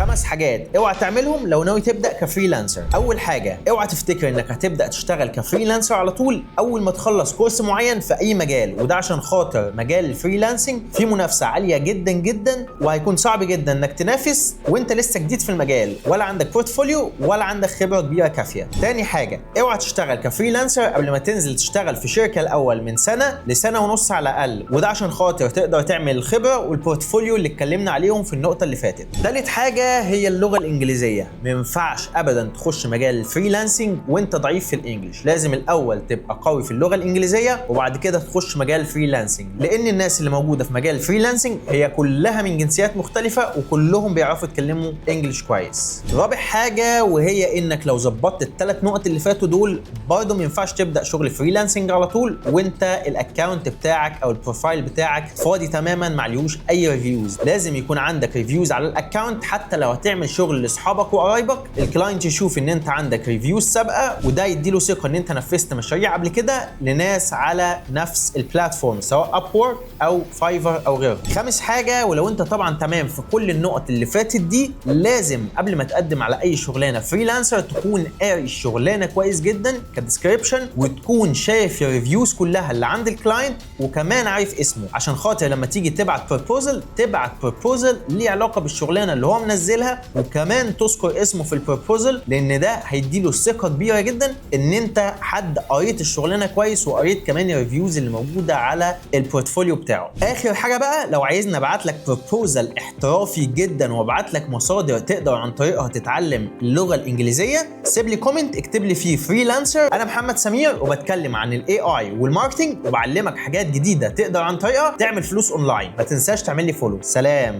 خمس حاجات اوعى تعملهم لو ناوي تبدا ك freelancer. اول حاجه، اوعى تفتكر انك هتبدا تشتغل ك freelancer على طول اول ما تخلص course معين في اي مجال، وده عشان خاطر مجال ال freelancing فيه منافسه عالية جدا جدا، وهيكون صعب جدا انك تنافس وانت لسه جديد في المجال، ولا عندك portfolio ولا عندك خبره كبيرة كافيه. تاني حاجه، اوعى تشتغل ك freelancer قبل ما تنزل تشتغل في شركة الاول من سنة لسنه ونص على الاقل، وده عشان خاطر تقدر تعمل الخبرة وال portfolio اللي اتكلمنا عليهم في النقطة اللي فاتت. تالت حاجة هي اللغة الانجليزيه. ما ينفعش ابدا تخش مجال ال freelancing وانت ضعيف في ال English. لازم الاول تبقى قوي في اللغة الانجليزية وبعد كده تخش مجال ال freelancing، لان الناس اللي موجودة في مجال ال freelancing هي كلها من جنسيات مختلفة وكلهم بيعرفوا يتكلموا English كويس. رابع حاجة وهي انك لو ظبطت الثلاث نقط اللي فاتوا دول، برضه ما ينفعش تبدا شغل freelancing على طول وانت ال account بتاعك او ال profile بتاعك فاضي تماما، ما عليهوش اي reviews. لازم يكون عندك reviews على ال account، حتى لو هتعمل شغل لاصحابك وقرايبك، ال client يشوف ان انت عندك reviews سابقه، وده يديله ثقة ان انت نفذت مشاريع قبل كده لناس على نفس ال platform، سواء Upwork او Fiverr او غيره. خامس حاجه، ولو انت طبعا تمام في كل النقط اللي فاتت دي، لازم قبل ما تقدم على اي شغلانة freelancer تكون قاري الشغلانة كويس جدا ك description، وتكون شايف ال reviews كلها اللي عند ال client، وكمان عارف اسمه، عشان خاطر لما تيجي تبعت proposal تبعت proposal ليه علاقة بالشغلانه اللي هو منزلها، وكمان تذكر اسمه في ال proposal، لان ده هيديله ثقة كبيرة جدا ان انت حد قريت الشغلانة كويس وقريت كمان ال reviews اللي موجودة على ال portfolio بتاعه. اخر حاجة بقى، لو عايزني ابعت لك proposal احترافي جدا وابعت لك مصادر تقدر عن طريقها تتعلم اللغة الانجليزيه، سيب لي comment اكتب لي فيه freelancer. انا محمد سمير وبتكلم عن ال AI وال marketing وبعلمك حاجات جديدة تقدر عن طريقها تعمل فلوس اونلاين. ما تنساش تعمل لي follow. سلام.